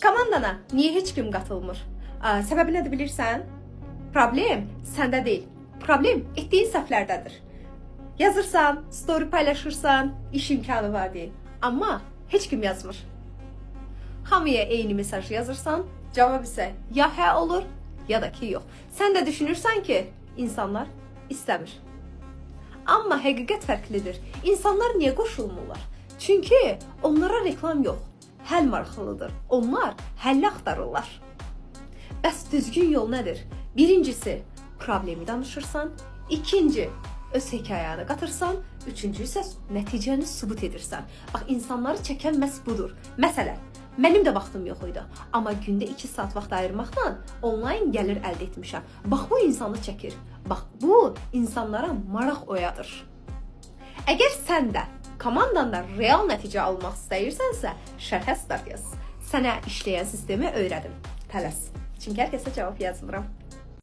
Komandana niyə heç kim qatılmır? Səbəbi nədir bilirsən? Problem səndə deyil. Problem etdiyin səhvlərdədir. Yazırsan, story paylaşırsan, iş imkanı var deyə. Amma heç kim yazmır. Hamıya eyni mesajı yazırsan, cavab isə ya hə olur, ya da ki yox. Sən də düşünürsən ki, insanlar istəmir. Amma həqiqət fərqlidir. İnsanlar niyə qoşulmurlar? Çünki onlara reklam yox, həll maraqlıdır. Onlar həlli axtarırlar. Bəs düzgün yol nədir? Birincisi, problemi danışırsan. İkinci, öz hekayəni qatırsan. Üçüncü isə nəticəni sübut edirsən. Bax, insanları çəkən məhz budur. Məsələn, mənim də vaxtım yox idi, amma gündə 2 saat vaxt ayırmaqla onlayn gəlir əldə etmişəm. Bax, bu insanı çəkir. Bax, bu insanlara maraq oyadır. Əgər sən də komandanda real nəticə almaq istəyirsənsə, şərhə start yaz. Sənə işləyən sistemi öyrədim. Tələs. Çünki hər kəsə cavab yazmıram.